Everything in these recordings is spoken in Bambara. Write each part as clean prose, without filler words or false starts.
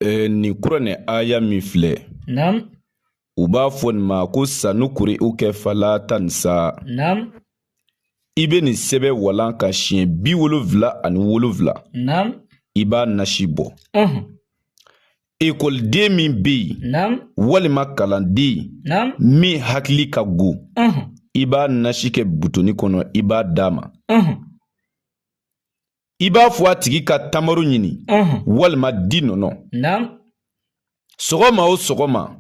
Nin kuranɛ aya min filɛ, u b'a fɔ nin ma ko sanukuri'uka fala tansa. I bɛ nin sɛbɛn walan kan siɲɛ 77, i b'a nasi bɔ. Ekɔliden min bɛ yen walima kalanden min hakili ka go, i b'a nasi kɛ butoni kɔnɔ, i b'a d'a ma. I b'a fɔ a tigi ka tamaro ɲini walima di nɔnɔ. Sɔgɔma o sɔgɔma,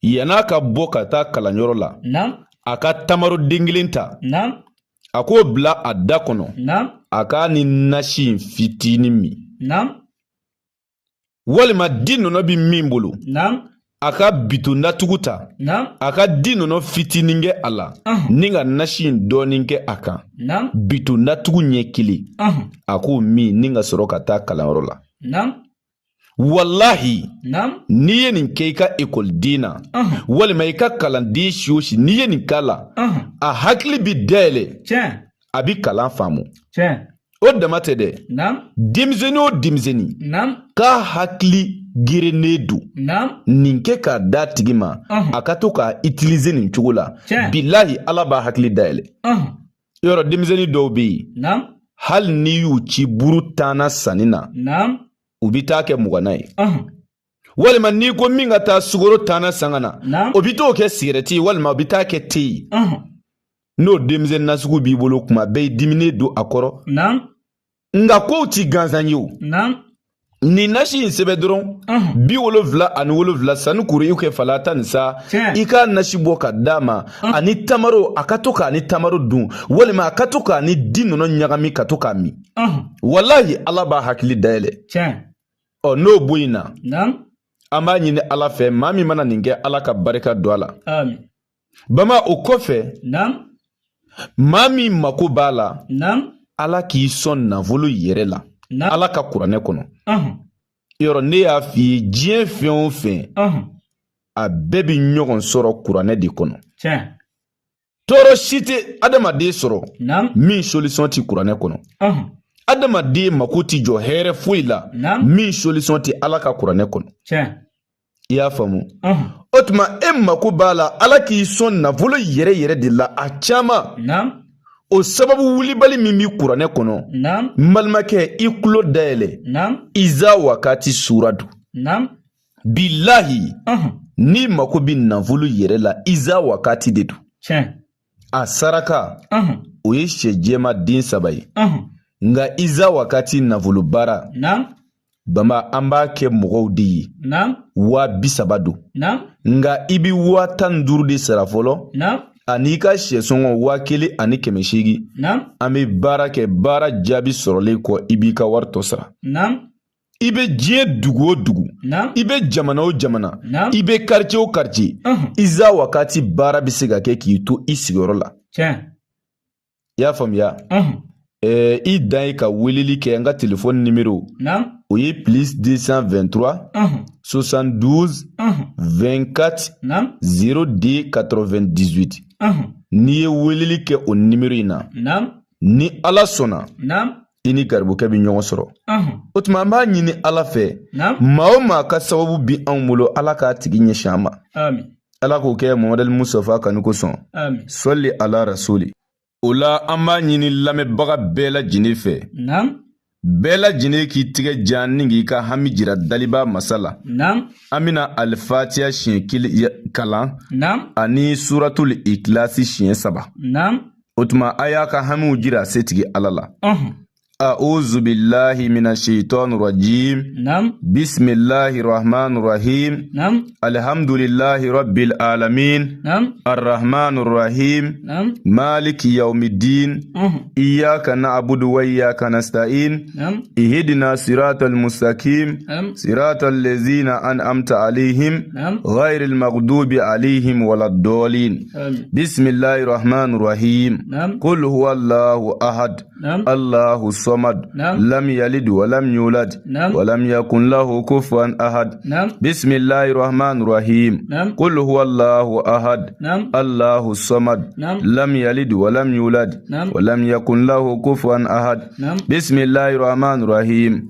yann'a ka bɔ ka taa kalanyɔrɔ la, a ka tamaro den kelen ta, a k'o bila a da kɔnɔ, a k'a ni nasi in fitinin min. Walima di nɔnɔ bɛ min bolo, a ka biton datugu ta, a ka di nɔnɔ fitinin kɛ a la ni ka nasi in dɔɔnin kɛ a kan, biton datugu ɲɛ kelen, a k'o min ni ka sɔrɔ ka taa kalanyɔrɔ la. Walahi, n'i ye nin kɛ i ka ekɔliden na walima i ka kalanden si o si, n'i ye nin k'a la, a hakili bɛ dayɛlɛ, a bɛ kalan faamu. O dama tɛ dɛ, denmisɛnnin o denmisɛnnin k'a hakili gerennen don, nin kɛ k'a d'a tigi ma, a ka to k'a utiliser nin cogo la, bilahi Ala b'a hakili dayɛlɛ. Yɔrɔ denmisɛnnin dɔw bɛ yen, hali n'i y'u ci buru tanna sanni na, u bɛ taa kɛ muganna ye. Walima n'i ko min ka taa sukaro tanna san ka na, o bɛ t'o kɛ sigɛrɛti ye walima o bɛ taa kɛ te ye. N'o denmisɛnnin nasugu b'i bolo, kuma bɛɛ i diminen don a kɔrɔ, nka kow ti gansan ye o. Nin nasi in sɛbɛn dɔrɔn 77, sanukuri'uka fala tansa, i k'a nasi bɔ ka d'a ma ani tamaro, a ka to k'a ni tamaro dun walima a ka to k'a ni di nɔnɔ ɲagami ka to k'a min. Walahi, Ala b'a hakili dayɛlɛ. Ɔ, n'o bɔ in na, an b'a ɲini Ala fɛ, maa min mana nin kɛ, Ala ka barika don a la. Bama, o kɔfɛ, maa min mako b'a la, Ala k'i sɔn nafolo yɛrɛ la, Ala ka kuranɛ kɔnɔ. Yɔrɔ ne y'a f'i ye, diɲɛ fɛn o fɛn, a bɛɛ bɛ ɲɔgɔn sɔrɔ kuranɛ de kɔnɔ. Tɔɔrɔ si tɛ adamaden sɔrɔ min solution tɛ kuranɛ kɔnɔ. Adamaden mako tɛ jɔ hɛrɛ foyi la min solution tɛ Ala ka kuranɛ kɔnɔ. I y'a faamu? O tuma e mako b'a la Ala k'i sɔn nafolo yɛrɛ yɛrɛ de la, a caman, o sababu wulibali min bɛ kuranɛ kɔnɔ, n balimakɛ, i tulo dayɛlɛ. Iza wakati sura don. Bilahi, n'i mako bɛ nafolo yɛrɛ la, iza wakati de don. A saraka, o ye sɛ jɛma den 3 ye. Nka iza wakati nafolo baara, bama, an b'a kɛ mɔgɔw de ye, 30.000 don. Nka i bɛ 15.000 de sara fɔlɔ, ani i ka sɛ sɔngɔ 1800. An bɛ baara kɛ, baara jaabi sɔrɔlen kɔ, i b'i ka wari tɔ sara. I bɛ diɲɛ dugu o dugu, i bɛ jamana o jamana, i bɛ quartier o quartier, iza wakati baara bɛ se ka kɛ k'i to i sigiyɔrɔ la. I y'a faamuya? I dan ye ka weleli kɛ n ka telefɔni nimero, o ye plus 223 72 24 02 98. N'i ye weleli kɛ o nimero in na, ni Ala sɔnna, i ni garibukɛ bɛ ɲɔgɔn sɔrɔ. O tuma an b'a ɲini Ala fɛ, maa o maa ka sababu bi anw bolo, Ala k'a tigi ɲɛsin an ma. Ala k'o kɛ Mamadu Mustafa kanu kosɔn. Sɔli ala rasuli. O la, an b'a ɲini lamɛnbaga bɛɛ lajɛlen fɛ, bɛɛ lajɛlen k'i tigɛ jan ni k'i ka hami jira daliba masa la. An bɛna alifatiya siɲɛ kelen kalan ani suratul ikilasi siɲɛ 3. O tuma a y'a ka hamiw jira setigi Ala la. A'udhu billahi minash shaitani rajim. Bismillahir rahmanir rahim. Alhamdulillahi rabbil alamin. Arrahmanir rahim. Maliki yawmiddin. Iyyaka na'budu wa iyyaka nasta'in. Ihdina siratal mustaqim. Siratal ladzina an'amta alaihim ghairil maghdubi alaihim waladdallin. Bismillahir rahmanir rahim. Qul huwallahu ahad. Allahu samad. Lam yalid wa lam yulad wa lam yakun lahu kufuwan ahad. Bismillahir rahmanir rahim. Qul huwallahu ahad. Allahu samad. Lam yalid wa lam yulad wa lam yakun lahu kufuwan ahad. Bismillahir rahmanir rahim.